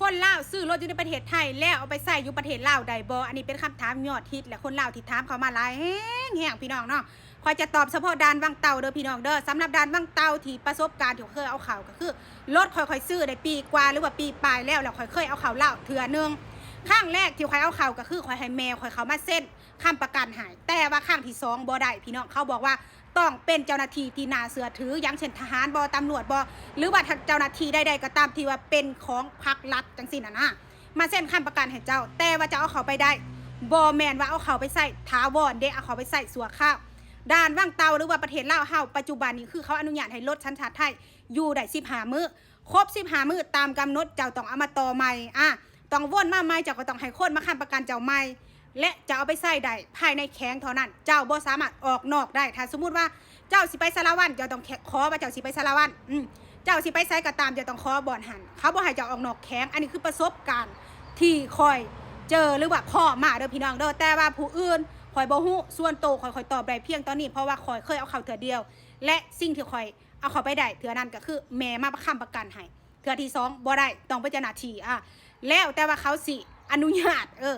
ຄົນລາວຊື້ລົດຢູ່ໃນປະເທດໄທ ແລ້ວເອົາໄປໃຊ້ຢູ່ປະເທດລາວໄດ້ບໍ່? ອັນນີ້ເປັນຄຳຖາມຍອດຮິດ ແລະ ຄົນລາວທີ່ຖາມເຂົ້າມາຫຼາຍແຮງໆ ພີ່ນ້ອງເນາະ. ຂ້ອຍຈະຕອບສະເພາະດ່ານວັງເຕົ່າເດີພີ່ນ້ອງເດີ. ສຳລັບດ່ານວັງເຕົ່າ ທີ່ປະສົບການທີ່ຂ້ອຍເຄີຍເອົາເຂົ້າ ກໍຄືລົດຂ້ອຍ ຂ້ອຍຊື້ໄດ້ປີກວ່າ ຫຼືວ່າປີປາຍແລ້ວ ແລ້ວຂ້ອຍເຄີຍເອົາເຂົ້າລາວເທື່ອໜຶ່ງ. ຄັ້ງແລກທີ່ຂ້ອຍເອົາເຂົ້າ ກໍຄືຂ້ອຍໃຫ້ແມ່ຂ້ອຍເຂົ້າມາເຊັນຄ້ຳປະກັນໃຫ້ ແຕ່ວ່າຄັ້ງທີສອງບໍ່ໄດ້ພີ່ນ້ອງ. ເຂົາບອກວ່າຕ້ອງເປັນເຈົ້າໜ້າທີ່ທີ່ໜ້າເຊື່ອຖື ຢ່າງເຊັ່ນທະຫານບໍ ຕຳຫຼວດບໍ ຫຼືວ່າເຈົ້າໜ້າທີ່ໃດໆກໍຕາມທີ່ວ່າເປັນຂອງພັກລັດຈັ່ງຊີ້ນະນະ ມາເຊັນຄ້ຳປະກັນໃຫ້ເຈົ້າ ແຕ່ວ່າເຈົ້າເອົາເຂົ້າໄປໄດ້ ບໍ່ແມ່ນວ່າເອົາເຂົ້າໄປໃຊ້ຖາວອນເດ້ ເອົາເຂົ້າໄປໃຊ້ຊົ່ວຄາວ. ດ່ານວັງເຕົ່າ ຫຼືວ່າປະເທດລາວເຮົາປັດຈຸບັນນີ້ ຄືເຂົາອະນຸຍາດໃຫ້ລົດສັນຊາດໄທຢູ່ໄດ້ສິບຫ້າມື້. ຄົບສິບຫ້າມື້ຕາມກຳນົດ ເຈົ້າຕ້ອງເອົາມາຕໍ່ໃໝ່ ອາ ຕ້ອງວົນມາໃໝ່ ເຈົ້າກໍຕ້ອງໃຫ້ຄົນມາຄ້ຳປະກັນເຈົ້າໃໝ່ ແລະ ຈະເອົາໄປໃຊ້ໄດ້ພາຍໃນແຂວງເທົ່ານັ້ນ ເຈົ້າບໍ່ສາມາດອອກນອກໄດ້. ຖ້າສົມມຸດວ່າເຈົ້າຊິໄປສາລະວັນ ເຈົ້າຕ້ອງແຄ່ ຂໍວ່າເຈົ້າຊິໄປສາລະວັນ ອືມ ເຈົ້າຊິໄປໃສກໍຕາມ ເຈົ້າຕ້ອງຂໍບ່ອນຫັ້ນ ເຂົາບໍ່ໃຫ້ເຈົ້າອອກນອກແຂວງ. ອັນນີ້ຄືປະສົບການທີ່ຂ້ອຍເຈີ ຫຼືວ່າພໍ້ມາເດີພີ່ນ້ອງເດີ. ແຕ່ວ່າຜູ້ອື່ນຂ້ອຍບໍ່ຮູ້ ສ່ວນໂຕຂ້ອຍ ຂ້ອຍຕອບໄດ້ພຽງຕອນນີ້ ເພາະວ່າຂ້ອຍເຄີຍເອົາເຂົ້າເທື່ອດຽວ ແລະ ສິ່ງທີ່ຂ້ອຍ ເອົາເຂົ້າໄປໄດ້ເທື່ອນັ້ນ ກໍຄືແມ່ມາຄ້ຳປະກັນໃຫ້. ເທື່ອທີສອງບໍ່ໄດ້ ຕ້ອງເປັນເຈົ້າໜ້າທີ່ ອາ ແລ້ວແຕ່ວ່າເຂົາຊິອະນຸຍາດ ເອີ